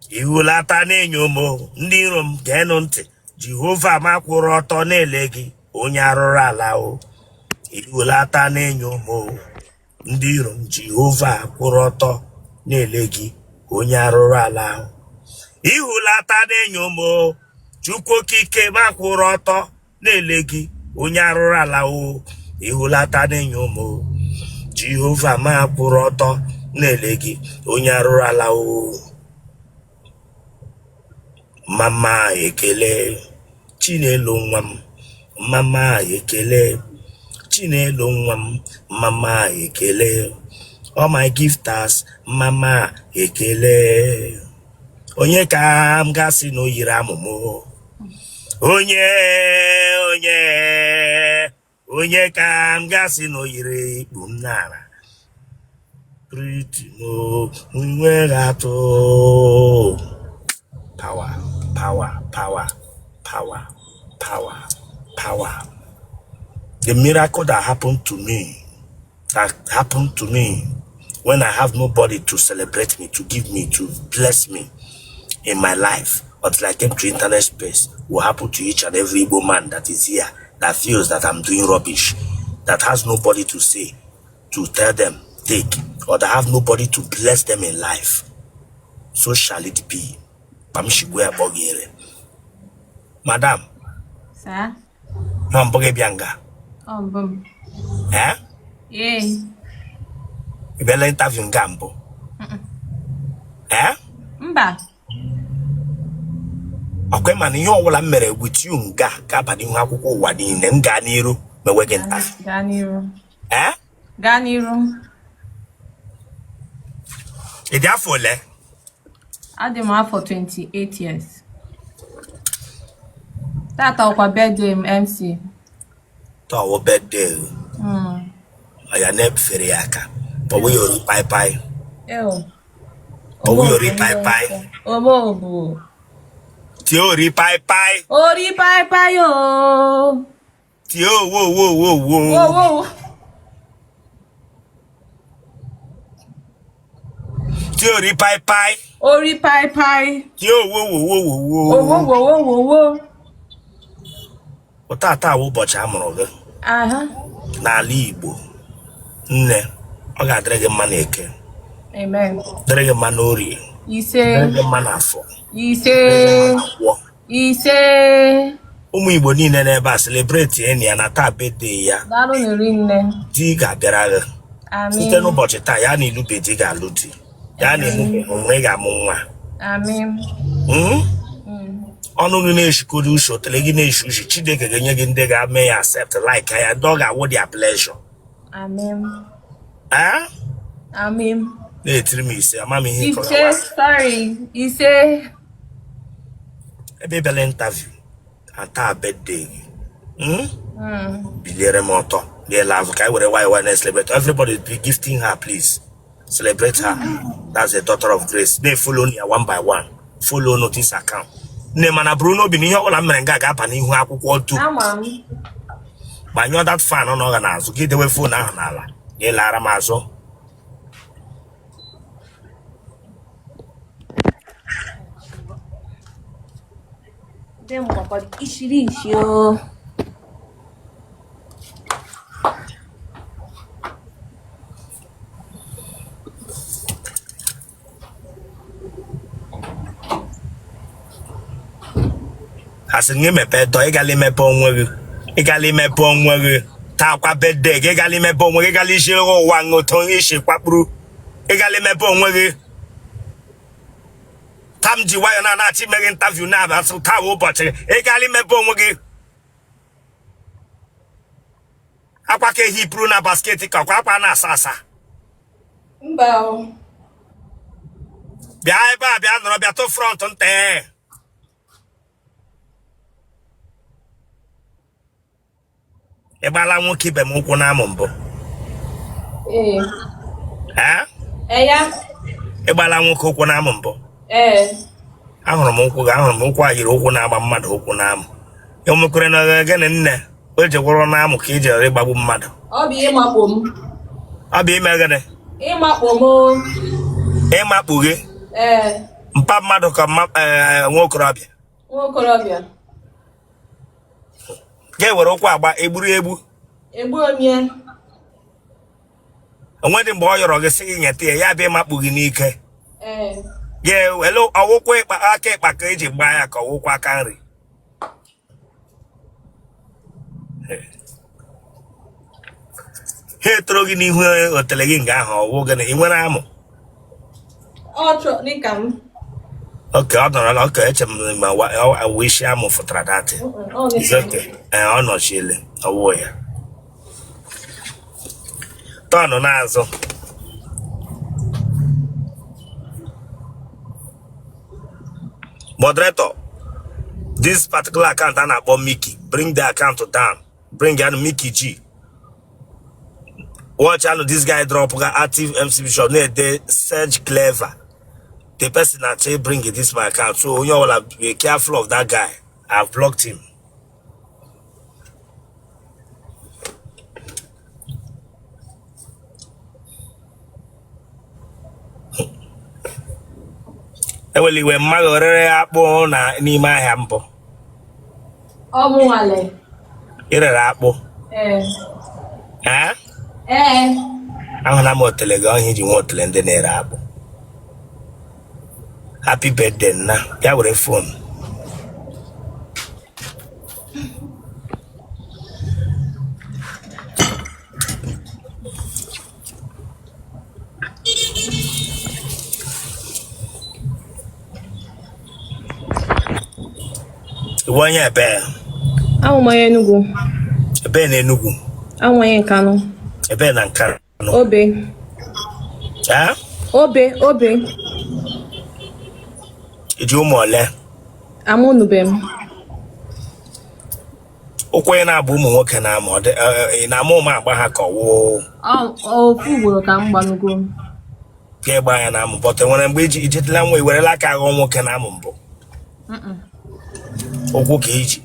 Ihulata na-enyo m, ndị iro m geenụ ntị. Jehova m akwụrụ ọtọ na-ele gị, onye arụrụ ala o. Ihulata na-enyo m, ndị iro m, Jehova kwụrụ ọtọ na-ele gị, onye arụrụ ala ahụ. Ihulata na-enyo m, Chukwu okike m akwụrụ ọtọ na-ele gị, onye arụrụ ala o. Ihulata na-enyo m, Jehova m akwụrụ ọtọ na-ele gị, onye arụrụ ala o. Mama ekele Chinelo nwa m, mama ekele Chinelo nwa m, mama ekele all my gifters, mama ekele. Onye ka m ga-asị na o yiri amụ m? Onye onye onye ka m ga-asị na o yiri ikpu m n'ala? Pretty mo nwere atụ. Power, power, power, power, power, power. The miracle that happened to me, that happened to me when I have nobody to celebrate me, to give me, to bless me in my life until I came to internet space, will happen to each and every Igbo man that is here, that feels that I'm doing rubbish, that has nobody to say, to tell them, take, or that have nobody to bless them in life. So shall it be. Pamshigwe akpọghere. Madam. Sir? Na mbụ gị bịa nga? Ọ mbụ m. Eh? Ee. Ị bịala interview nga mbụ? Eh? Mba. Ọkwa ma na ihe ọbụla m mere with you nga ga-aba n'ihu akwụkwọ ụwa niile. M gaa n'iru mewe gị interview? Gaa n'iru. Eh? Gaa n'iru. Ị dị afọ ole? Adị m afọ 28 years. Tata ọkwa birthday m, MC. Taa ọ wụ birthday? Ya na-efere ya aka. Ọwụ ya ori pai pai. Ọwụ ya ori pai pai. Omo bụ. Tie ori pai pai. Ori pai pai o. Tie owo owo owo owo. Owo. Tie ori pai pai. Ori pai pai. Tie owo owo owo owo. Owo owo owo owo. Tata wụ ụbọchị a mụrụ gị. Aha. N'ala Igbo, nne, ọ ga-adịrị gị mma na eke. Amen. Dịrị gị mma n'orie. Ise. Dịrị gị mma n'afọ. Ise. Nkwọ. Ise. Ụmụ Igbo niile n'ebe a, celebrate enyi ya na taa birthday ya. Daalụ rinne. Di ga-abịara gị. Amen. Site n'ụbọchị taa, ya na ịlụbe di ga-alụ di. Ya na ịmụbe nwa ị ga-amụ nwa. Amen. Ọnụ gị na-eshikọrọ ushi, otele gị na-eshi ushi, Chineke ga-enye gị ndị ga-eme ya accept, like ya, ndị ọ ga-awụ their pleasure. Amen. Eh? Amen. Na-etiri m ise, ama m ihe ị kọrọ. Ise, sorry. Ise. Ebe ị bịala interview and taa birthday gị. Biliere m ọtọ lie azụ ka anyị were nwayọ nwayọ na-celebrate. Everybody be gifting her, please. Celebrate her. That's the daughter of Grace. Na-efollow ya one by one. Follow notice account. Nne, mana buru n'obi na ihe ọbụla m mere nga ga-aba n'ihu akwụkwọ dum. Ama m. Gbanyụọ that fan nọ gị n'azụ, gị dewe phone ahụ n'ala, gị lara m azụ. Ndị m gbakwa ishiri ishi o. Asị gị mepee door, ị gala imepe onwe gị, ị gala imepe onwe gị. Taa kwa birthday gị, ị gala imepe onwe gị, ị gala isi ụwa ṅụtụ isi kwakpuru, ị gala imepe onwe gị. Taa m ji nwayọ na na-achọ ime gị interview na-abasị taa bụ ụbọchị gị, ị gala imepe onwe gị. Akwa ka ehipụrụ na basket ka ọkwa akwa na-asa asa. Mba o. Bịa ebe a, bịa nọrọ, bịa tụ front nte. Ị gbala nwoke ibe m ụkwụ n'amụ mbụ? Ee. Ee? Ee ya. Ị gbala nwoke ụkwụ n'amụ mbụ? Ee. Ahụrụ m ụkwụ gị, ahụrụ m ụkwụ a yiri ụkwụ na-agba mmadụ ụkwụ n'amụ. E nwekwara na gịnị nne o ji gwụrụ n'amụ ka iji ghara ịgbagbu mmadụ? Ọ bụ ịmakpo m. Ọ bụ ime gịnị? Ịmakpo m. Ịmakpu gị? Ee. Mpa mmadụ ka mma nwa okorobịa. Nwa okorobịa. Ga-ewere ụkwụ agba egburu egbu. Egbuo m ya. Onwedị mgbe ọ yọrọ gị sị gị nyeta ya, ya bịa ịmakpu gị n'ike? Ee. Ga-ewele ọ wụ ụkwụ ịkpa aka ịkpa ka eji gbaa ya ka ọ wụ ụkwụ aka nri? Ha etoro gị n'ihu otele gị nga ahụ, ọ wụ gịnị? Ị nwere amụ? Ọ chọ dịka m. Okay, ọ nọrọla. Okay, eche m ma wụ isi amụ fụtara datị. Ee, ọ nọchiele, ọ wụ ya. Tọnụ n'azụ. Moderator, this particular account a na-akpọ Mickey, bring the account down. Bring ya Mickey G. Watch anụ this guy drop ga active MC Bishop na-ede Serge Clever. The person na-achọ bring this my account, so onye ọbụla be careful of that guy. I've blocked him. Ewela iwe, mma gị o rere akpụ na n'ime ahịa mbụ? Ọ bụ nwale. Ị rere akpụ? Ee. Ee? Ee. Ahụla m otele gị ọhịa iji nwe otele ndị na-ere akpụ. Happy birthday nna ya. Were phone. Ị wụ onye ebe? Awụ m onye Enugu. Ebe na Enugu? Awụ m onye Nkanụ. Ebe na Nkanụ? Obe. Ee? Obe, Obe. I ji ụmụ ole? Amụnube m. Ụkwụ ị na-agba ụmụ nwoke na-amụ, ị na-ama ụma agba ha ka ọ wụ? Ofu ugboro ka m gbanugo. Ka ịgba ya na-amụ, but enwere mgbe iji ijetela nwa iwerela aka aghọ nwoke na-amụ mbụ? Ụkwụ ka iji.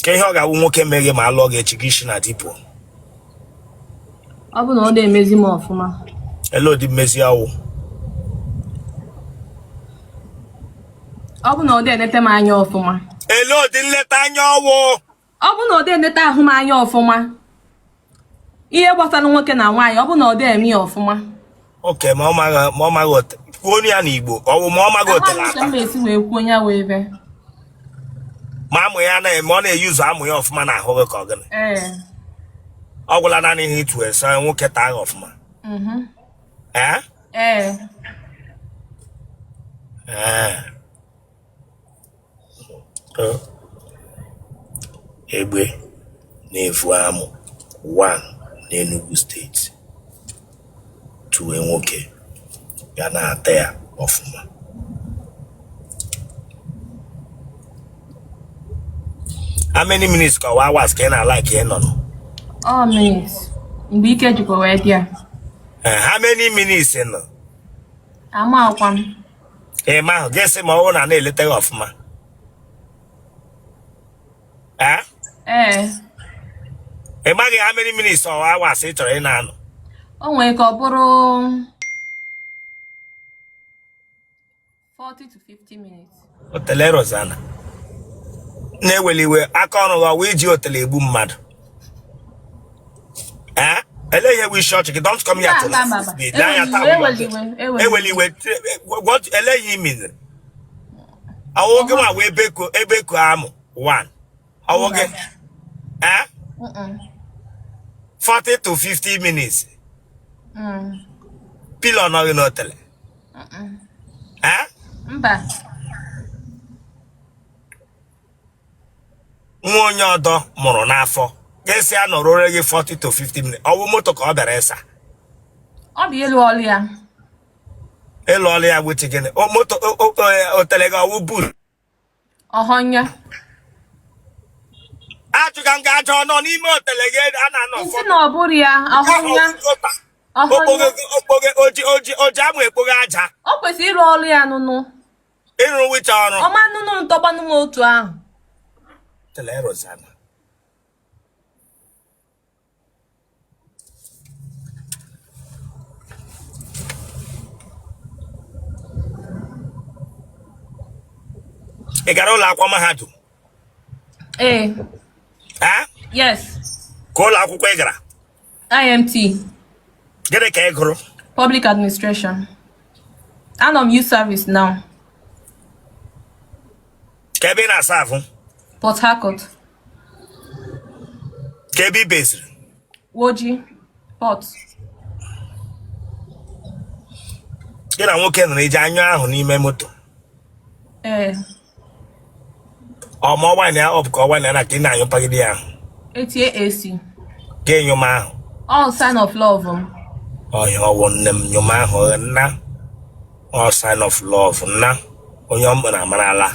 Ka ihe ọ ga-awụ nwoke mee gị ma a lụọ gị echi, gị shi na di pụọ? Ọ bụ na ọ na-emezi m ọfụma. Ele ụdị mmezi ọ wụ? Ọ bụ na ọ na-enete m anya ọfụma. Ele ụdị nleta anya ọ wụ? Ọ bụ na ọ na-enete ahụ m anya ọfụma. Ihe gbasara nwoke na nwaanyị, ọ bụ na ọ na-eme ya ọfụma. Okay, ma ọ maghị kwuo ya n'Igbo, ọ bụ ma ọ maghị otele ata. Amaghị m esi wee kwuo ya wee ebe. Ma amụ ya na-eme, ọ na-eyuzu amụ ya ọfụma n'ahụ gị ka ọ gịnị? Ọ gwụla naanị ihe itu ese nwoke taa gị ọfụma? Ee? Ee. Ee. Egbe na-evu amụ 1 n'Enugu steeti tụwe nwoke ga na-ata ya ọfụma. How many minutes ka ọ wụ hours ka ị na-alike ị nọ nọ? Ọ minutes. Mgbe ike jikwa wee dị ya. How many minutes nọ? Amakwa m. Ị ma ahụ gị sị ma ọ bụrụ na na-eleta gị ọfụma. Ee? Ee. Ị maghị how many minutes or hours ị chọrọ ị na-anọ? O nwere ka ọ bụrụ 40 to 50 minutes. Otele Rosanna na-eweli iwe aka ọrụ gị ọ wụ iji otele egbu mmadụ. Ee, ele ihe bụ isi ọchị gị? Don't come here to laugh. Eweli iwe, ele ihe imere ọ wụ gị nwa wee ebeko amụ 1 ọ wụ gị? Ee, 40 to 50 minutes. Pillow nọghị n'otele? Ee? Mba. Nwa onye ọdọ mụrụ n'afọ ga-esi ya nọrọ gị 40 to 50 minutes, ọ wụ moto ka ọ bịara ịsa? Ọ bụ ịlụ ọlụ ya. Ịlụ ọlụ ya wuche gịnị? Moto otele gị ọ wụ boot? Ọhọnya. Ajụga m gị ajọ nọ n'ime otele gị a na-anọ. Nsị na ọ bụrụ ya ọhọnya. Okpoge oji oji oji amụ ekpoge aja. O kwesịrị ịrụ ọrụ ya nụnụ. Ịrụ wicha ọrụ. Ọma nụnụ ntọgbanụ m otu ahụ. Tele Rosanna. Ị gara ụlọ akwụkwọ mahadum? Ee. Ha? Yes. Ka ụlọ akwụkwọ ị gara? IMT. Gịnị ka ị gụrụ? Public administration. Anọ m youth service now. Ka ebe ị na-aserve? Port Harcourt. Ka ebe ị beziri? Woji. Port. Gị na nwoke nọrọ iji anyụ ahụ n'ime moto? Ee. Ọ ma ọ wind ya up ka ọ wind ya na ka ị na-anyụpagide ya ahụ? Etie AC. Gị nyụma ahụ? All sign of love m. Ọhịa ọwụ nne m nyụma ahụ nna. All sign of love nna. Onye ọ mara amarala.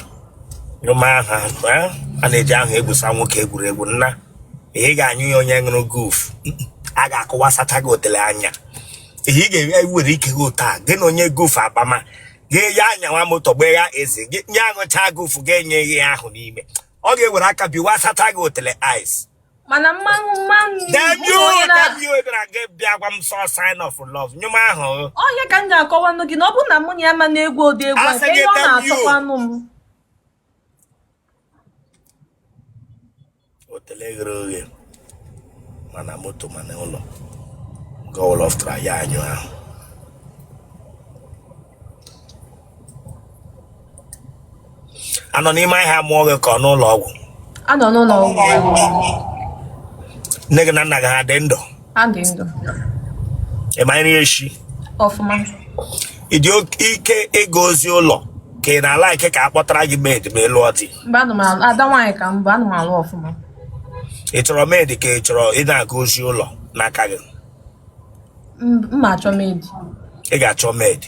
Nyụma ahụ a na-eji ahụ egwusa nwoke egwuregwu nna. Ihe ị ga-anyụ ya onye ṅụrụ guf a ga-akụwasacha gị otele anya. Ihe ị ga-ewere ike gị ụta gị na onye guf akpama gị ya anyawa moto gbee ya eze gị nye aṅụcha guf ga-enye ya ahụ n'ime ọ ga-ewere aka biwasacha gị otele ice. Mana mmanụ mmanụ. Damn you, damn you, bịara gị bịa gwa m sọ sign of love nyụma ahụ. Ọhịa ka m ga-akọwanụ gị na ọ bụrụ na mụ na ya ma na-egwu ụdị egwu a, Asị ka gị ihe ọ damn you. na-atọkwanụ m. Otele ghere oghe mana moto mana ụlọ nke ụlọ fụtara ya anyụ ahụ. Anọ n'ime ahịa mụọ gị ka ọ n'ụlọ ọgwụ? Anọ n'ụlọ ọgwụ. Nne gị na nna gị ha dị ndụ? Ha dị ndụ. Ị ma nri eshi? Ọfụma. Ị dị ike ịga ozi ụlọ ka ị na-ala ike ka a kpọtara gị maid ma ị lụọ di? Mba, anụ m alụ ada nwaanyị ka m bụ, anụ m alụ ọfụma. Ị chọrọ maid ka ị chọrọ ị na-aga ozi ụlọ n'aka gị? M ma achọ maid. Ị ga-achọ maid?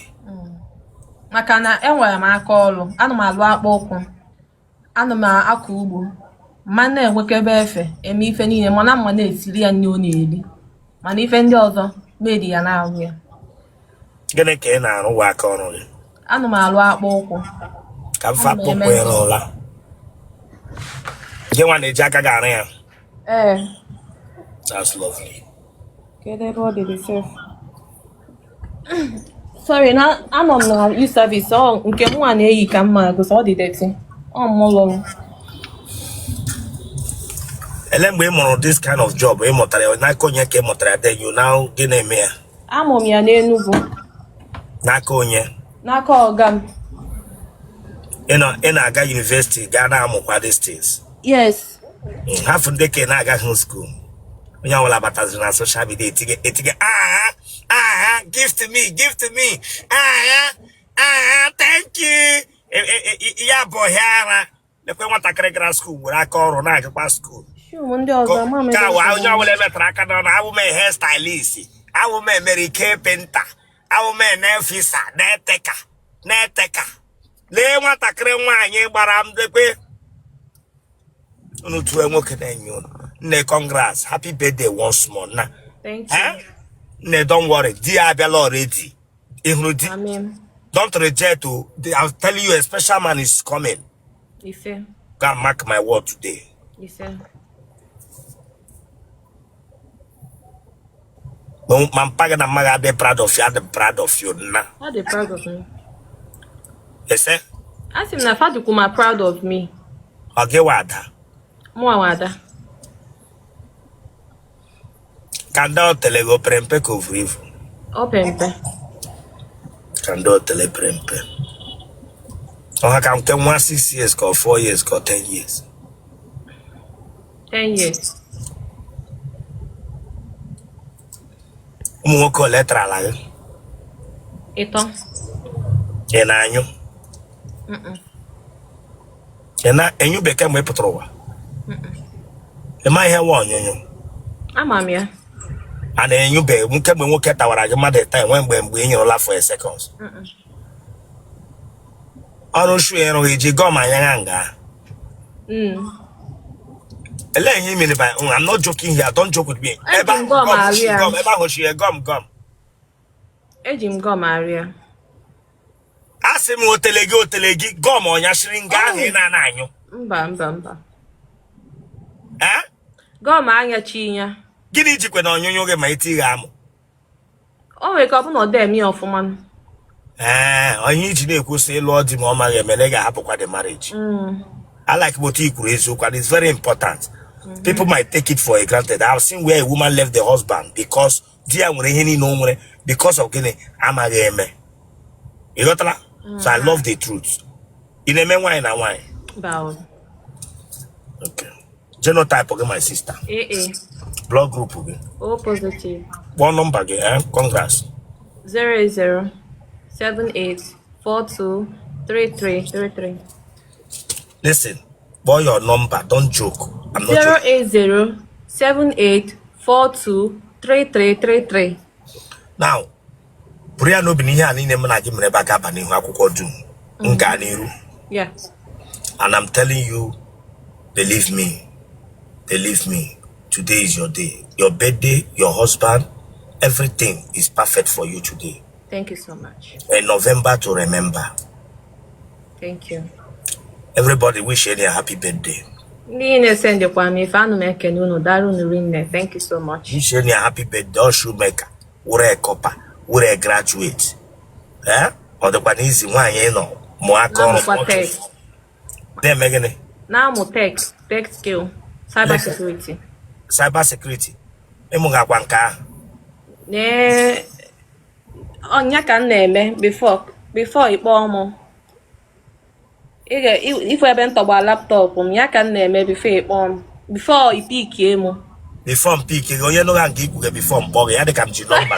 Maka na enwere m aka ọrụ, anụ m alụ akpa ụkwụ, anụ m akọ ugbo, ma na-enwekebe efe eme ife niile, mana mma na-esiri ya nri ọ na-eri, mana ife ndị ọzọ maid ya na-arụ ya. Gịnị ka ị na-arụ wa aka ọrụ gị? Anụ m alụ akpa ụkwụ. Ka m fa Ana m eme akpụkpọ ịrụla. Gị nwa na-eji aka gị arụ ya? Ee. That's lovely. Kedu ebe ọ dị dị sef? Sorry, na anọ m na youth service, ọ nke m nwa na-eyi ka mma gosi ọ dị dirty. Ọ m lụrụ. Ele mgbe ị mụrụ this kind of job ị mụtara ya n'aka onye ka ị mụtara ya then you now gị na-eme ya? Amụ m ya n'Enugu. N'aka onye? N'aka ọga m. Ị na-aga university gaa na-amụkwa these things? Yes. Hafụ ndị ka ị na-agaghị school. Onye ọbụla bataziri na social media etige etige aha aha gift me gift me aha aha thank you. Ya bụ ọhịa ara lekwe nwatakịrị gara school were aka ọrụ na-agakwa school. Shum ndị ọzọ ma m Ka wa onye ọbụla emetara aka n'ọnụ awụ m hair stylist, awụ m American painter, awụ m nail fixer, na-eteka na-eteka. Lee nwatakịrị nwaanyị gbara m lekwe unu tụọ nwoke na-enye unu. Nne, congrats, happy birthday once more na. Thank you. Eh? Nne, don't worry, di ya abịala already. Ị hụrụ di? Amen. Don't reject o. I'm telling you, a special man is coming. Ise. Go and mark my word today. Ise. Ma mpa gị na mma gị adị proud of you, adị proud of you nna. Ha dị proud of me. Ese? Asị m na fa dịkwu ma proud of me. Ọ gị wa ada? Mụnwa nwe ada. Ka ndị otele gị o pere mpe ka o buru ibu? O pe mpe. Ka ndị otele pere mpe. Ọha ka nke nwa 6 years ka ọ 4 years ka ọ 10 years? 10 years. Ụmụ nwoke ole tara ala gị? 3. Ị na-anyụ? Ị na-enyu bekee mgbe ị pụtara ụwa? Ị ma ihe nwa onyonyo? Ama m ya. A na-enyu be kemgbe nwoke tawara gị mmadụ taa enwe mgbe ị nyụrụla for a seconds? Ọrụ shu ịrụghị ji gọm anya nga. Elee ihe i mere by I'm not joking here, don't joke with me. Ebe Eji m ahụ gọm gọm arịa. shi gọm, ebe ahụ shi gọm gọm. Eji m gọm arịa. A sị m otele gị otele gị gọm ọnyashiri nga ahụ ị na-ana anyụ. Mba mba mba. Eh? Gọm anyachi ya. Gịnị jikwa na onyonyo gị ma iti gị amụ? O nwere ka ọ bụ na ọ dị eme ya ọfụma. Ee, onye iji na-ekwu sị ị lụọ di ma ọ maghị eme na ị ga-ahapụkwa the marriage. I like otu i kwuru eziokwu, and it's very important. People might take it for a granted. I've seen where a woman left the husband because di ya nwere ihe niile o nwere because of gịnị? Amaghị eme. Ị ghọtara? So I love the truth. Ị na-eme nwaanyị na nwaanyị? Mba. Okay. Genotype gị, my sister? AA. Blood group gị? O positive. Kpọọ nọmba gị, eh? Congrats. 00 78 42 33 33. Listen, kpọọ your number. Don't joke. I'm not joking. 080 78 42 3333. Now, buru ya n'obi na ihe a niile mụ na gị mere ebe a ga-aba n'ihu akwụkwọ dum m gaa n'iru. And I'm telling you, believe me, believe me, today is your day. Your birthday, your husband, everything is perfect for you today. Thank you so much. A November to remember. Thank you. Everybody wish Enyi a happy birthday. Ndị na-esendịkwa m ife, anụ m ekene unu, daalụ unu rinne. Thank you so much. Wish Enyi a happy birthday. Ọ shoemaker, were corper, were graduate. Eh? Ọ dịkwa n'izi nwaanyị nọ mụọ aka ọrụ. Na-amụkwa tech. Na-eme gịnị? Na-amụ tech, tech skill, cyber security. Cyber security. Ịmụgakwa nke ahụ. Nee, ọnya ka m na-eme before ịkpọọ m. Ifu ebe m tọgba laptop m, ya ka m na-eme before ịkpọọ m, before ị pickie m. Before m pick gị, onye nụgha nke ikwu gị before m kpọọ gị, ya dị ka m ji nọmba.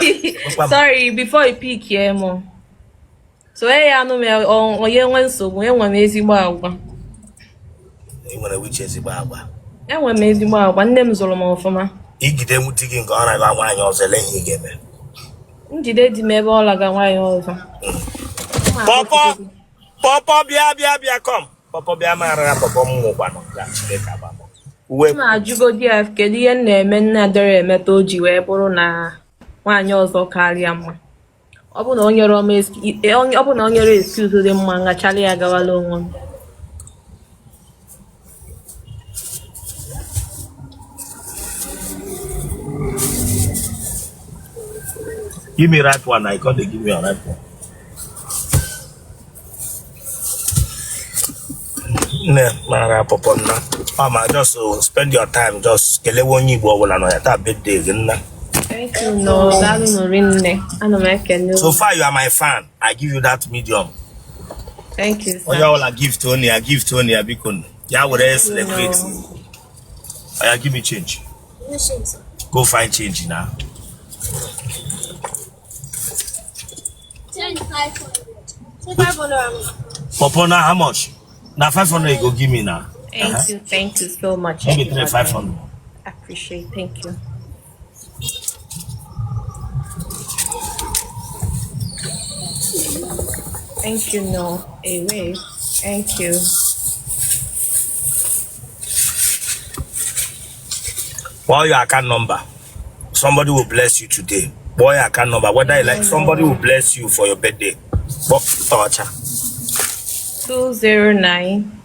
Sorry, before ị pickie m. So ya anụ m onye nwee nsogbu, enwe m ezigbo agwa. Ị nwere wiche ezigbo agwa. Enwe m ezigbo agwa, nne m zụrụ m ọfụma. Igide di gị nke ọ na-aga nwaanyị ọzọ, ele ihe ị ga-eme? Njide di m ebe ọ laga nwaanyị ọzọ. Pọpọ, pọpọ, bịa, bịa, bịa, come. Pọpọ, bịa, mara ya pọpọ m nwụkwanụ ga Chineke agbamọ. Uwe M ajụgodi ya kedu ihe m na-eme nne adịrị emeta o ji wee bụrụ na nwaanyị ọzọ karịa mma. Ọ bụ na o nyere m ọ bụ na o nyere excuse dị mma, ngachala ya gawala onwe m. Give me right one, I got to give me a right one. Nne mara pọpọ nna. Ọ ma just spend your time, just kelewe onye Igbo ọbụla nọ ya taa birthday gị, nna. Thank you, no, daalụ nụ rinne. Ana m ekene So unu. far you are my fan. I give you that medium. Thank you, sir. Onye ọbụla gift onye ya, gift onye ya, biko nụ. Ya were celebrate. No. Oya, give me change. Go find change now. Change 500. 500. Pọpọ na how much? Na 500 you go give me now. Thank you, thank you so much. Maybe three everybody. 500. Appreciate, thank you. Thank you, no. Hey, wait. Thank you. Call your account number. Somebody will bless you today. Call your account number. Whether you like, somebody will bless you for your birthday. But torture. 209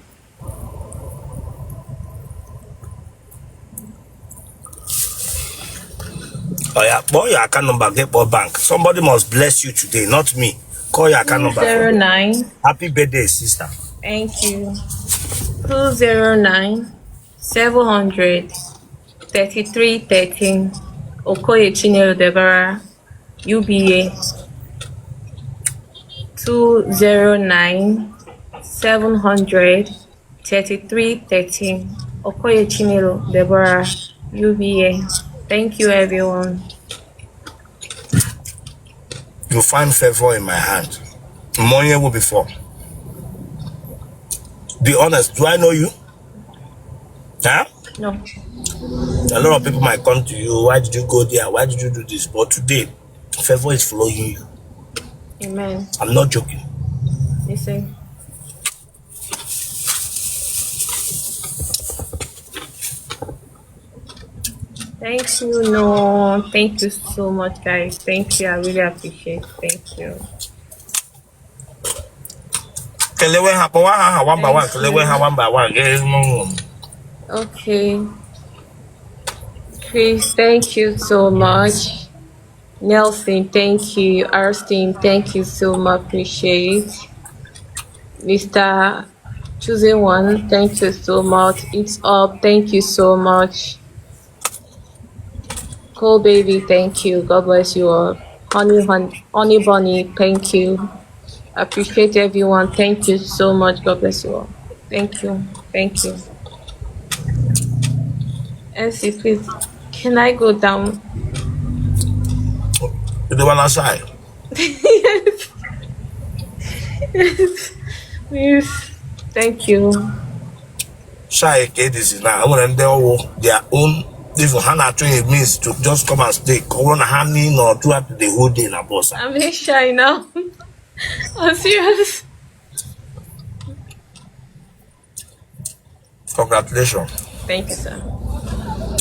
Oh yeah, call your account number. Get more bank. Somebody must bless you today, not me. Call your account number. 209. Happy birthday, sister. Thank you. 209 700 33 13. Okoye Chinelo Deborah, UBA. 209 700 33 13. Okoye Chinelo Deborah, UBA. Thank you, everyone. You find favor in my hand. Money will before. Be honest, do I know you? Huh? No. A lot of people might come to you. Why did you go there? Why did you do this? But today, favor is following you. Amen. I'm not joking. Listen. Thank you, no. Thank you so much, guys. Thank you. I really appreciate it. Thank you. Kelewe ha, kpọwa ha aha one by one. Thank Kelewe ha you. one by one. Okay. Chris, thank you so much. Nelson, thank you. Arstin, thank you so much. Appreciate. Mr. Choosing One, thank you so much. It's up, thank you so much. Cool baby, thank you. God bless you all. Honey, honey, honey bunny, thank you. Appreciate everyone. Thank you so much. God bless you all. Thank you. Thank you. MC, please, can I go down? Ịdịwala shy. Yes. Yes. Please. Thank you. Shy ka edizi na enwere ndị ọwụ their own, even ha na-achọ a means to just come and stay ka ọ bụrụ na ha nọ throughout the whole day na bus. I'm very shy now. I'm serious. Congratulations. Thank you, sir.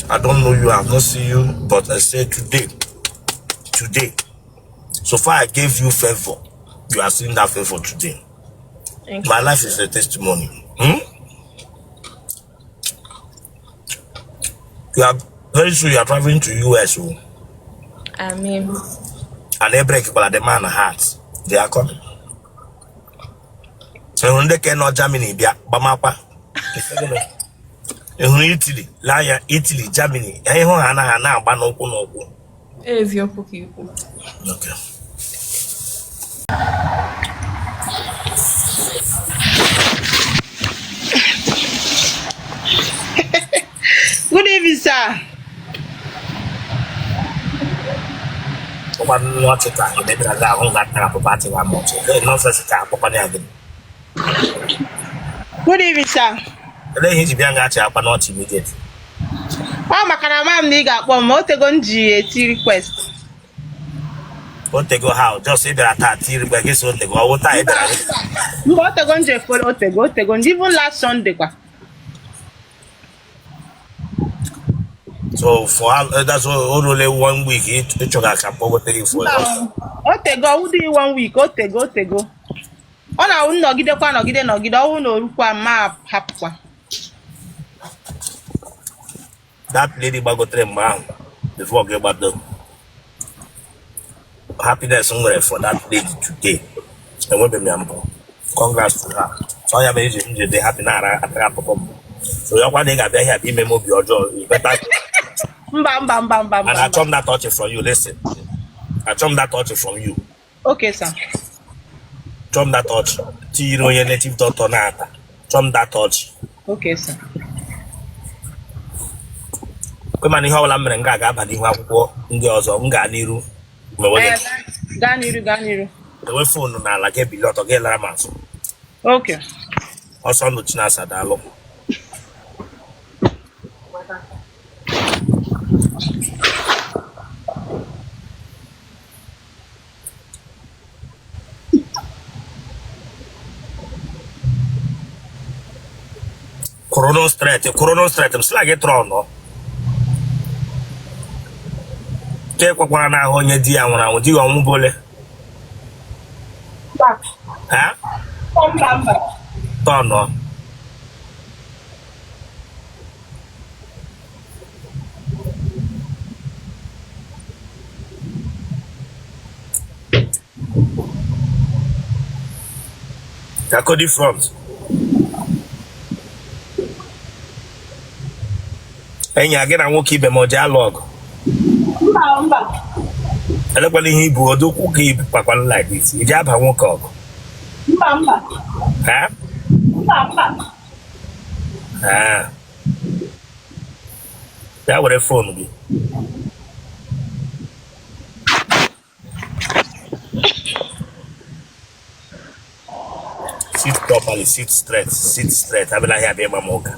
I don't know you, I have not seen you, but I say today, today, so far I gave you favor. You are seeing that favor today. Thank My you, life is sir. a testimony. You are very soon you are traveling to US. Oh, I mean, and they break but the man heart. They are coming. So when they cannot Germany, bịa gbamakwa. Ị hụrụ Italy, lee anya Italy, Germany, ịhụ ha anaghị na-agba n'ụkwụ n'ụkwụ. Eziokwu ka ikwu. Okay. Good evening, sir. Ụgba nnu ọchị ka ị bịara ga ahụ nga tara pụpa achịwa m ọchị. Ee, nonsense ka akpọkwana ya gị. Good evening, sir. Olee ihe iji bịa nga achị akwa n'ọchị immediate? Ọ maka na ama m na ị ga-akpọ m, o tego m ji eti request. Otego how? Just ị bịara taa tiri mgbe gị si otego, ọ wụ taa ị bịara gị. Mba, o tego m ji efere, otego, otego m ji even last Sunday kwa. So for how, that's o ruole one week ị chọga ka kpọgote gị for Mba, otego, ọ wụdịghị one week, otego, otego. Ọ na-awụ nọgidekwa nọgide nọgide, ọwụ na orukwa ma hapụkwa. That lady gbagotere mgbe ahụ before gị gbado. Happiness m nwere for that lady today enwebeghị m ya mbụ. Congrats to her. So ya mere iji m ji dị happy na-ara atara akpụkpọ m. So ya kwa na ị ga-abịa here ime m obi ọjọọ, you better Mba, mba, mba, mba, and mba, achọ mba. m that touch from you. Listen, achọ m that touch from you. Okay, sir. Chọọ m that touch tinyere onye native doctor na-ata. Chọọ m that touch. Okay, sir. Kwe mana ihe ọbụla m mere m ga-aga aba n'ihu akwụkwọ ndị ọzọ m gaa n'iru mewe Eh, gị. gaa n'iru, gaa n'iru. Enwe phone n'ala gị ebili ọtọ gị lara m azụ. Okay. Ọsọ ndụ Chinasa, daalụ. Kwụrụ straight, kwụrụ straight. M sịla gị tụrụ ọnụ ka ekwekwara n'ahụ onye di ya nwụrụ anwụ. Di ya ọnwụ bole ha. Mba, mba. Tọnụ Kakodi front. Enyi a gị na nwoke ibe m o ji alụ ọgụ? Mba, mba. Elekwala ihe ibu odokwu ka ibu kpakwana like this iji aba nwoke ọgụ. Mba, mba. Ha. Mba, mba. Ah. Bịa were phone gị. Sit properly, sit straight, sit straight. Abịala ahịa abịa ịgba m ụka.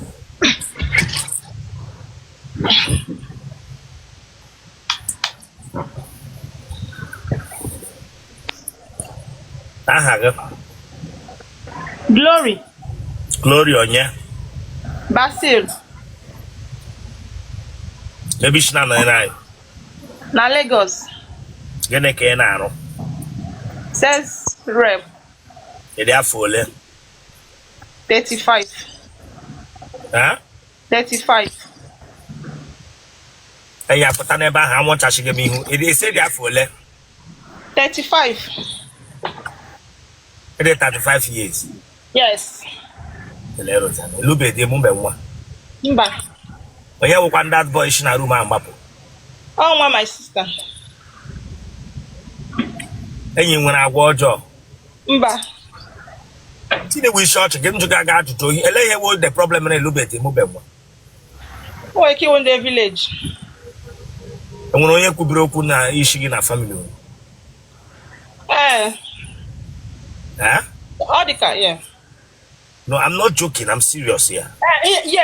Aha gị? Glory. Glory onye? Basil. Ebe isi na-anọnyere anyị? Na Lagos. Gịnị ka ị na-arụ? Sales rep. Ị dị afọ ole? 35. Ha? 35. Enyi apụta n'ebe ahụ, anwụchachighị m ihu. Ị sị ị dị afọ ole? 35. Ị dị 35 years? Yes. Elube di, mụbe nwa? Mba. Onye wụkwa that boy shi na room ahụ gbapụ? Ọ nwa my sister. Enyi nwere agwa ọjọọ? Mba. Chinewu, isi ọchị gị, njụ ga ajụjụ oyi. Ele ihe wo the problem na elube di, mụbe nwa? O nwere ike ịwụ ndị village. Enwere onye kwubiri okwu na isi gị na family unu? Ee. Eh? Ọ dị ka yeah. No, I'm not joking, I'm serious here. Ee, ihe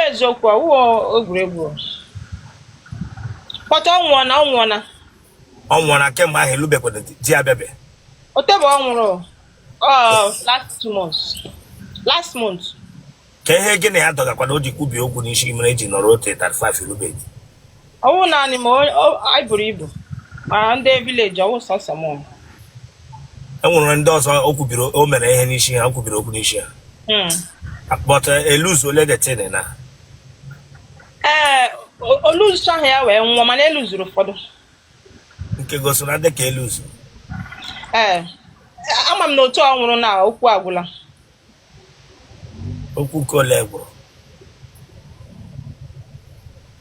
eziokwu, ọ wụọ egwuregwu. Pọta, ọ nwụọ na, ọ nwụọ na. Ọ nwụrụ na kemgbe ahụ elubekwana di ya bịabe? O tebe ọ nwụrụ. Ọ last 2 months. Last month. Ka ihe gị na ya dọgakwara o ji kwubie okwu n'isi gị mere eji nọrọ otu 35 elubeghị? Ọ wụ naanị ma anyị buru ibu. Ma ndị village, ọ wụ sọsọ mụ. E nwere ndị ọzọ o kwubiri, o mere ihe n'isi ha, o kwubiri okwu n'isi ha? Hmm. But eluzuole the thing na? Ee, oluzucha ahụ ya wee nwụọ, mana eluzuru ụfọdụ. Nke gosi na ndị ka eluzu. Ee, ama m na otu ọ nwụrụ na okwu agwụla. Okwu nke ole gwụrụ?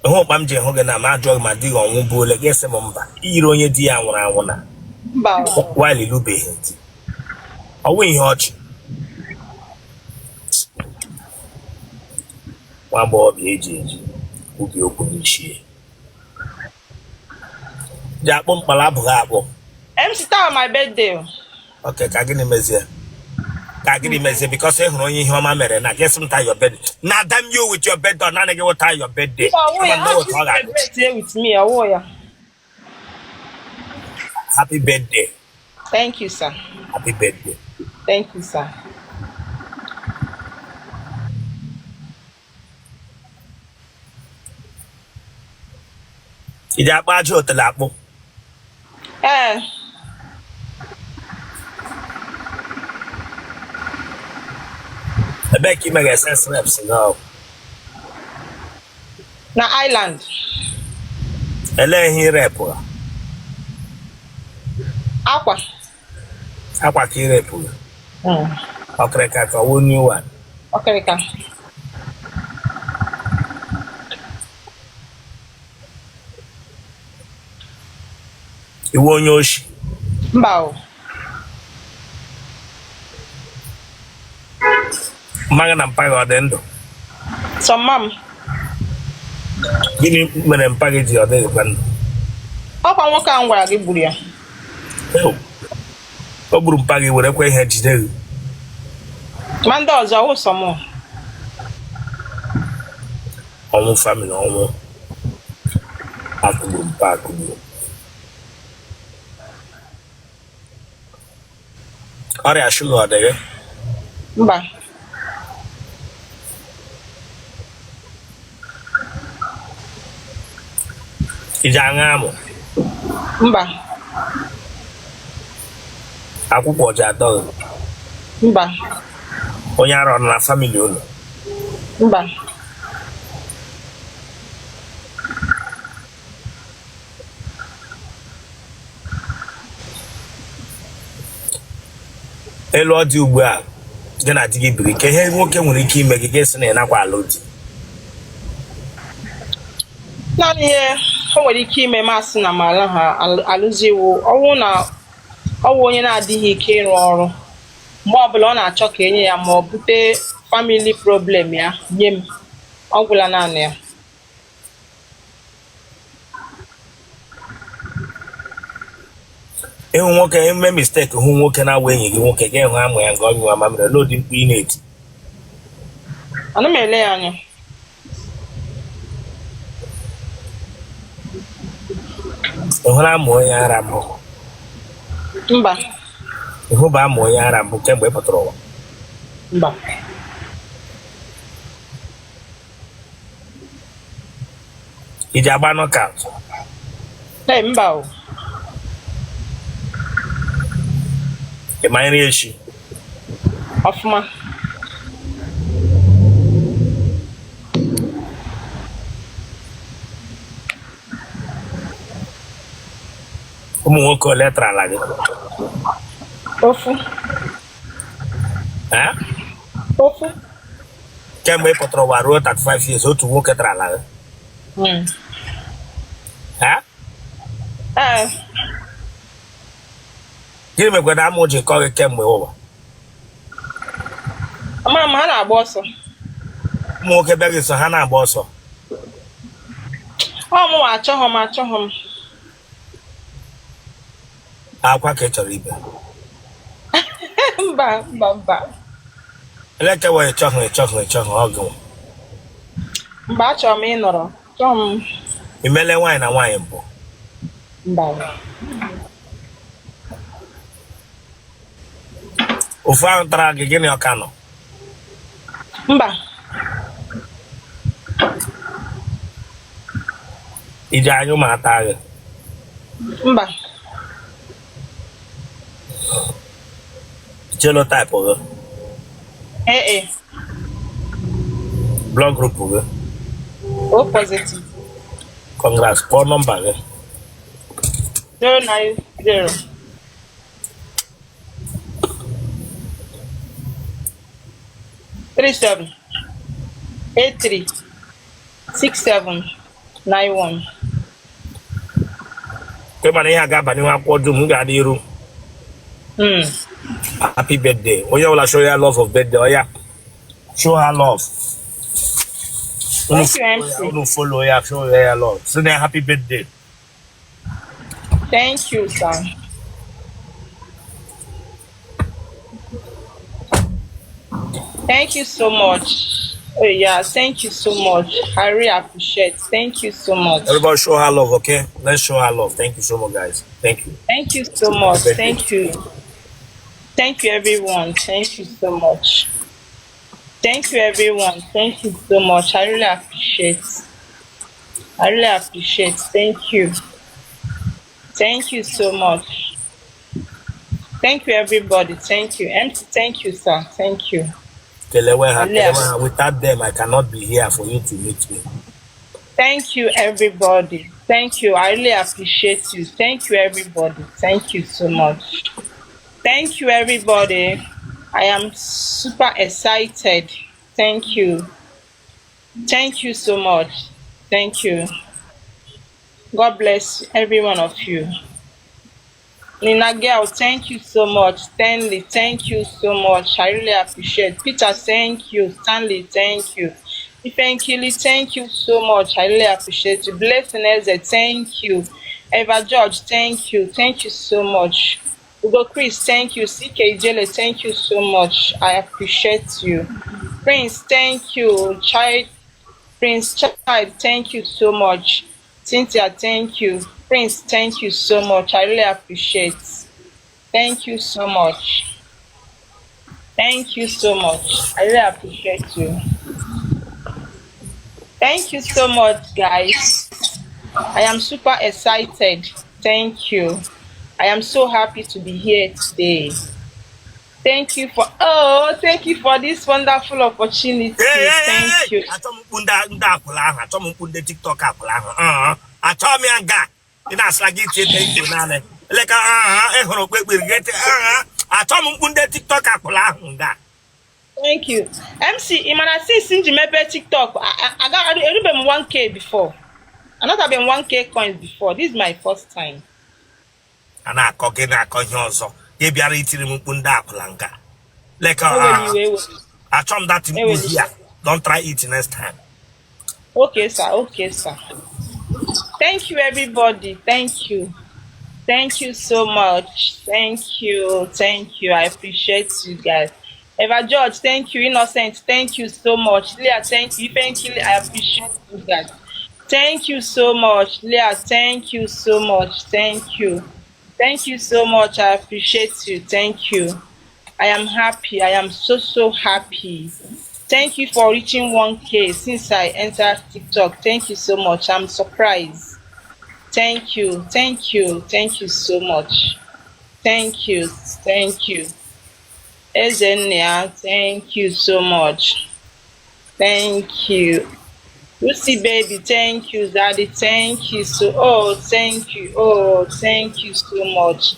Hụ ụkpa m ji hụ gị na ma ajụọ gị ma di gị ọnwụ bụ ole, gị sị m mba. Iyiri onye di ya nwụrụ anwụ na Mba. While ilubeghị di, ọ wụ ihe ọchị. Nwa agbọghọbịa eji eji kwubi okwu n'isi ya ji akpụ mkpala abụghị akpụ. MC, taa my birthday o. Ok, ka gịnị mezie? Ka gịnị mezie? Because ị hụrụ onye ihe ọma mere na gị sị m taa your birthday na damn you with your birthday. Ọ naanị gị wụta your birthday? Mba, ọwụ ya. Ama m na otu ọ ga-adị. Celebrate with me, ọwụ ya. Happy birthday. Thank you, sir. Happy birthday. Thank you, sir. Ị ji akpụ aja otele akpụ? Ee. Ebee ka ị mere SS reps gị? Na Island. Elee ihe ị repụrụ? Akwa. Akwa ka ị repụrụ? Ọkịrịka ka ọ wụ new one? Ọkịrịka. Iwu onye oshi? Mba o. Mma gị na mpa gị ọ dị ndụ? Sọ mma m. Gịnị mere mpa gị ji ọ dịghịkwa ndụ? Ọkwa nwoke ahụ m gwara gị gburu ya. Ew. O gburu mpa gị, werekwa ihe jide gị? Ma ndị ọzọ, ọwụ sọ mụ. Ọnwụ family, ọnwụ akụgburu mpa akụgburu. Ọrịa shuga ọ dị gị? Mba. Iji aṅụ amụ? Mba. Akwụkwọ ji atọ gị? Mba. Onye ara ọ nọ na family unu? Mba. Elu ọ dị ugbu a, gị na di gị biri, ka ihe nwoke nwere ike ime gị gị sị na ị nakwa alụ di? Naanị ihe o nwere ike ime masị na ma ala ha alụzi iwu ọnwụ na ọwụ onye na-adịghị ike ịrụ ọrụ. Mgbe ọbụla ọ na-achọ ka enye ya ma ọ bute family problem ya nye m, ọ gwụla naanị ya. Ịhụ nwoke eme mistake, hụ nwoke na-awa enyi gị nwoke, ga ịhụ amụ ya nke ọ nyụwa mamịrị n'ụdị mkpu ị na-eti? Ana m ele ya anya. Ị hụrụ amụ onye ara mbụ? Mba. Ị hụba amụ onye ara mbụ kemgbe ị pụtara ụwa? Mba. Iji agba knockout? Ee, mba o. Ị ma nri echi? Ọfụma. Ụmụ nwoke ole tarala gị? Ofu. Eh? Ofu. Kemgbe ị pụtara ụwa ruo 35 years, otu nwoke tarala gị? Eh? Ee. Gịnị mekwa na amụ ji kọ gị kemgbe ụwa? Ama m, ha na-agba ọsọ. Ụmụ nwoke bịa gị so, ha na-agba ọsọ. Ọ mụnwa achọghọ m, achọghọ m. Akwa ka ị chọrọ ibe? Mba, mba, mba. Elekewa ịchọghị, ịchọghị, ịchọghị ọ gị nwa. Mba, achọrọ m ịnọrọ. Achọghị m. Imele nwaanyị na nwaanyị mbụ? Mba. Ofu ahụ tara gị, gịnị ọka nọ? Mba. Iji anyụ ma ata gị? Mba. Genotype gị? Ee. Blood group gị? O positive. Congrats. Kpọọ nọmba gị. 090 37 83 67 91. Kwe mana ihe a ga-aba n'ihu akwụkwọ dum m ga-adị iru. Happy birthday. Onye ọbụla show ya love of birthday, oya show her love. Thank you, MC. Unu follow ya, show ya love, sị na ya happy birthday. Thank you, sir. Thank you so much. Oh, yeah, thank you so much. I really appreciate. Thank you so much. Everybody show her love, okay? Let's show her love. Thank you so much, guys. Thank you. Thank you so much. Thank you. Thank you, everyone. Thank you so much. Thank you, everyone. Thank you so much. I really appreciate. I really appreciate. Thank you. Thank you so much. Thank you, everybody. Thank you. MC, thank you, sir. Thank you. Kelewe ha, kelewe ha. Without them, I cannot be here for you to meet me. Thank you, everybody. Thank you. I really appreciate you. Thank you, everybody. Thank you so much. Thank you, everybody. I am super excited. Thank you. Thank you so much. Thank you. God bless every one of you. Nina Girl, thank you so much. Stanley, thank you so much. I really appreciate. Peter, thank you. Stanley, thank you. Ifenkili, thank you so much. I really appreciate you. Blessing Eze, thank you. Eva George, thank you. Thank you so much. Ugo Chris, thank you. CK Jele, thank you so much. I appreciate you. Prince, thank you. Child, Prince Child, thank you so much. Cynthia, thank you. Prince, thank you so much. I really appreciate. Thank you so much. Thank you so much. I really appreciate you. Thank you so much, guys. I am super excited. Thank you. I am so happy to be here today. Thank you for thank you for this wonderful opportunity. Hey, hey, Thank hey, you. Achọ m mkpu ndị akwụla ahụ, achọ m mkpu ndị TikTok akwụla ahụ. Achọ m ya nga ị na-asịla gị tie thank you naanị eleka ị hụrụ okpekpere gị ete achọ m mkpu ndị TikTok akwụla ahụ nga. Thank you. MC, ị mana since m ji mepee TikTok, erube m 1K before. Anatabeghị m 1K coins before. This is my first time. A na-akọ gị na-akọ ihe ọzọ, gị bịara itiri m mkpu ndị akwụla nga leka. Eweli iwe, ewe. Achọ m that mkpu Eweli. here. Don't try it next time. Okay, sir. Okay, sir. Thank you, everybody. Thank you. Thank you so much. Thank you. Thank you. I appreciate you guys. Eva George, thank you. Innocent, thank you so much. Leah, thank you. Thank you. I appreciate you guys. Thank you so much. Leah, thank you so much. Thank you. Thank you so much. I appreciate you. Thank you. I am happy. I am so, so happy. Thank you for reaching 1K since I entered TikTok. Thank you so much. I'm surprised. Thank you. Thank you. Thank you so much. Thank you. Thank you. Ezenia, thank you so much. Thank you. Lucy baby, thank you. Daddy, thank you so oh, thank you. Oh, thank you so much.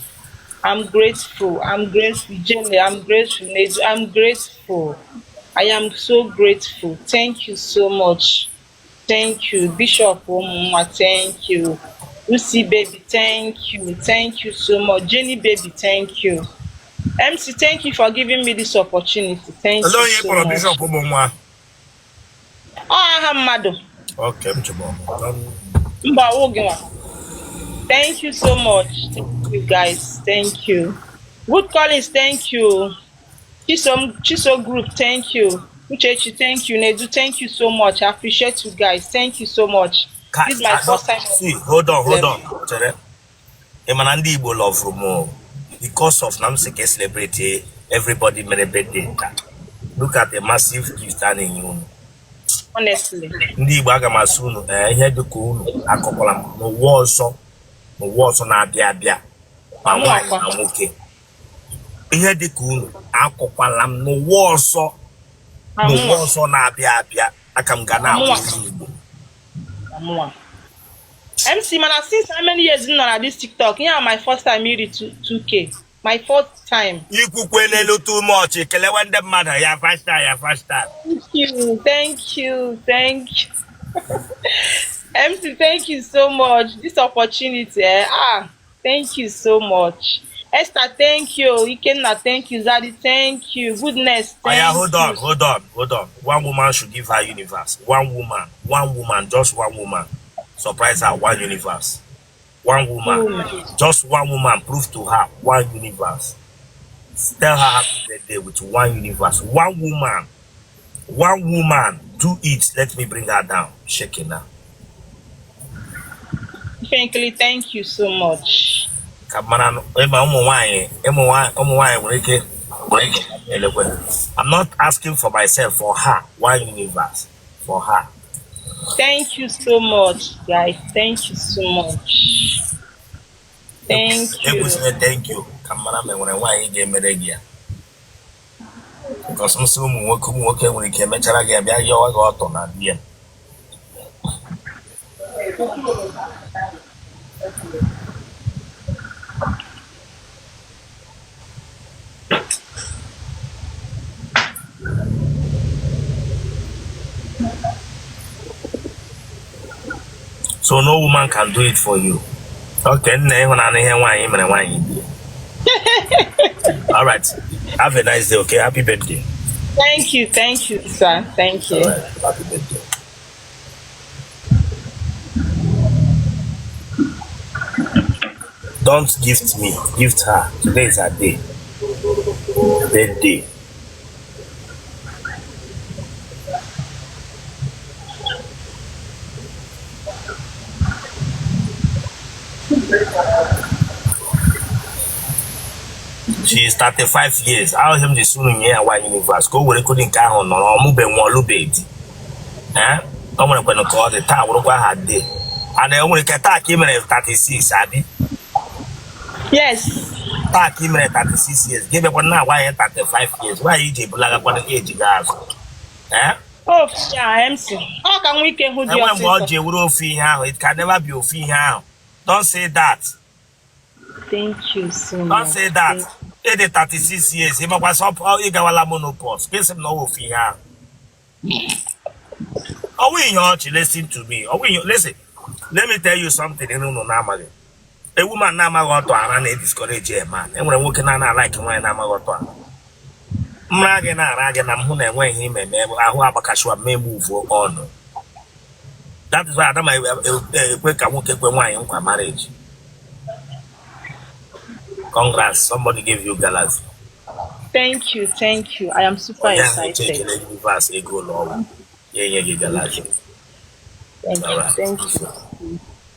I'm grateful. I'm grateful. Jenny, I'm grateful. Nedu, I'm grateful. I am so grateful. Thank you so much. Thank you. Bishop Omuma, thank you. Lucy baby, thank you. Thank you so much. Jenny baby, thank you. MC, thank you for giving me this opportunity. Thank Olee you onye so kpọrọ much. Bishop ụmụ nwa? Ọ aha mmadụ. Okay, m chụbọ. Mba, ọ gị nwa. Thank you so much. Thank you guys. Thank you. Good Collins, thank you. Chisom, Chiso Group, thank you. Uchechi, thank you. Nedu, thank you so much. I appreciate you guys. Thank you so much. Ka This is my I first time. See, hold on, hold on. Chere. Ị ma na ndị Igbo loverụ m o. Because of na m sị ka e celebrate everybody mere birthday taa. Look at the massive gift a na-enye unu. Honestly. Ndị Igbo aga m asị unu ee ihe dịka unu akọkwala m n'ụwa ọzọ n'ụwa ọzọ na-abịa abịa ma nwaanyị ma nwoke. Ihe dịka unu akọkwala m n'ụwa ọzọ n'ụwa ọzọ na-abịa abịa aka m ga na-agwa ndị Igbo. Amụwa. MC, mana since how many years m nọ na this TikTok? Yeah, my first time iri 2K. My first time. Ikwukwe n'elu too much kelewe ndị mmadụ ya faster ya faster. Thank you, thank you, thank you. MC, thank you so much. This opportunity, eh? Ah, thank you so much. Esther, thank you. Ikenna, thank you. Zadi, thank you. Goodness, Oh yeah, thank hold on, you. hold on, hold on. One woman should give her universe. One woman, just one woman. Surprise her, one universe. One woman, just one woman. Prove to her one universe. Tell her happy birthday with one universe. One woman, one woman. Do it. Let me bring her down. Shake it now. Frankly, thank you so much. Ka mara nụ, ịma ụmụ nwanyị ụmụ nwanyị ụmụ nwanyị nwere ike elekwe. I'm not asking for myself, for her, one universe, for her. Thank you so much, guys. Thank you so much. Thank you. Ekwesịrị thank you ka mara ma enwere nwaanyị ga-emere gị ya. Because m sị ụmụ nwoke nwere ike emechara gị ya bịa yọwa gị ọtọ na di ya. So no woman can do it for you. Okay, nna ịhụnanya ihe nwaanyị mere nwaanyị di ya. All right. Have a nice day, okay? Happy birthday. Thank you, sir. Thank you. All right. Happy birthday. Don't gift me, gift her. Today is her day. Birthday. She is 35 years. Ahụ m ji sunu nye ya one universe ka o were kodi nke ahụ nọrọ ọmụbe nwa ọlụbe di. Eh? O nwerekwanụ ka ọ dị taa wụrụkwa ha day. And o nwere ike taa ka ị mere 36 abi? Yes. Taa ka ị mere 36 years. Gị bịakwa na-agwa anyị 35 years. Nwaanyị iji ebulagakwana eji gị azụ. Eh? Oh, yeah, MC. Ọ ka nwa ike hụ di Enwe mgbe ọ ọsịsọ. ji ewuru ofu ihe ahụ. It can never be ofu ihe ahụ. Don't say that. Thank you so Don't much. say that. Ị dị 36 years. Ị makwa sọ ị gawala menopause. Ka esi m na ọ wụ ofu ihe ahụ. Ọwụ ihe ọchị, listen to me. Ọwụ ihe, listen. Let me tell you something ị unu na-amaghị. A woman na-amaghị ọtọ ara na-ediscourage a man. Enwere nwoke na-ana like nwaanyị na-amaghị ọtọ ara. Mra gị na-ara gị na m hụ na enweghị ihe ime mee ahụ agbakasịwa m move on. That is why ada m ekwe ka nwoke kwe nwaanyị nkwa marriage. Congrats, somebody gave you galaxy. Thank you, thank you. I am super Onye ahụ excited. echekere universe ego ụlọ ọgwụ ya enye gị galaxy. Thank you, All right. thank you so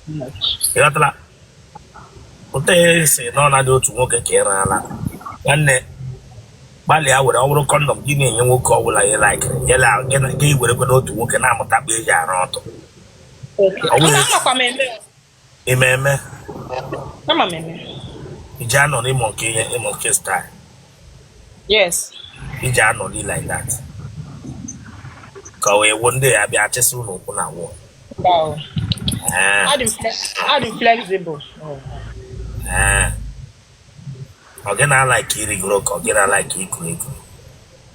much. Ị ghọtala? Ụtọ esi na ọ na-adị otu nwoke ka ị raala. Nwanne gbalịa were ọ bụrụ condom gị na-enye nwoke ọbụla ya likeri gị werekwa n'otu nwoke na-amụta kpa eji arụ ọtọ. Okay. Ọ bụrụ Ama m eme. ime eme Ama m eme. iji anọ n'ịmụ nke ihe ịmụ nke style Yes. iji anọ like that. Ka ọ wee wụ ndị ya bịa chịsị ụlọ ụkwụ na wall. Mba o. Ee, Adị m flexible. ee. Ọ gị na-alike irigoro ka ọ gị na-alike iku ego?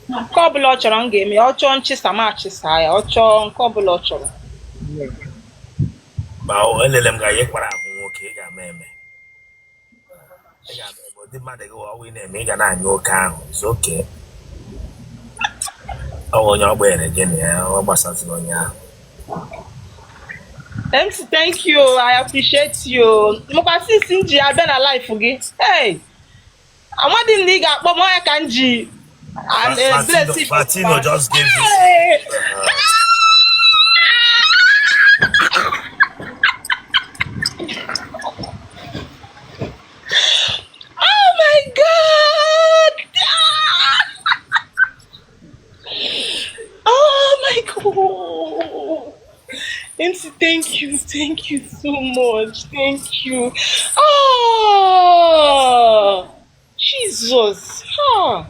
Nke ọbụla ọ chọrọ m ga-eme. Ọ chọọ nchịsa, m achịsa ya. Ọ chọọ nke ọbụla ọ chọrọ. Ma ọ elele m ga ihe kwara ahụ nwoke ị ga-ama eme. Ị ga-ama eme ụdị mmadụ gị ọwụ ị na-eme ị ga na-anya oke ahụ is okay. Ọ bụ onye ọ gbanyere gị na ya ọ gbasaziri onye ahụ. MC, thank you. I appreciate you. Mụkwa since m ji abịa na life gị. Hey! Amadị m na ị ga-akpọ m onye ka m ji and, Fatino, bless Fatino just gave you. Hey! Oh my God! Oh my God! MC, thank you, thank you so much, thank you. Oh, Jesus! Ah,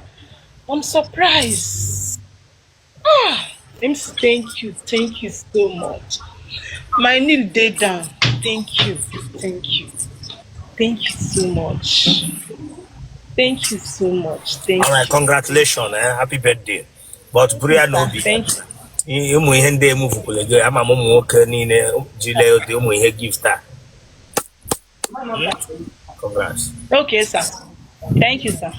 I'm surprised. Ah, MC, thank you so much. My knee dey down. Thank you, thank you, thank you so much. Thank you so much. Thank All right, you. congratulations, eh? Happy birthday. But buru ya n'obi, Thank you. Ụmụ ihe ndị emuvukwule gị ama m ụmụ nwoke niile jile ụdị ụmụ ihe gift a. Congrats. Okay, sir. Thank you, sir.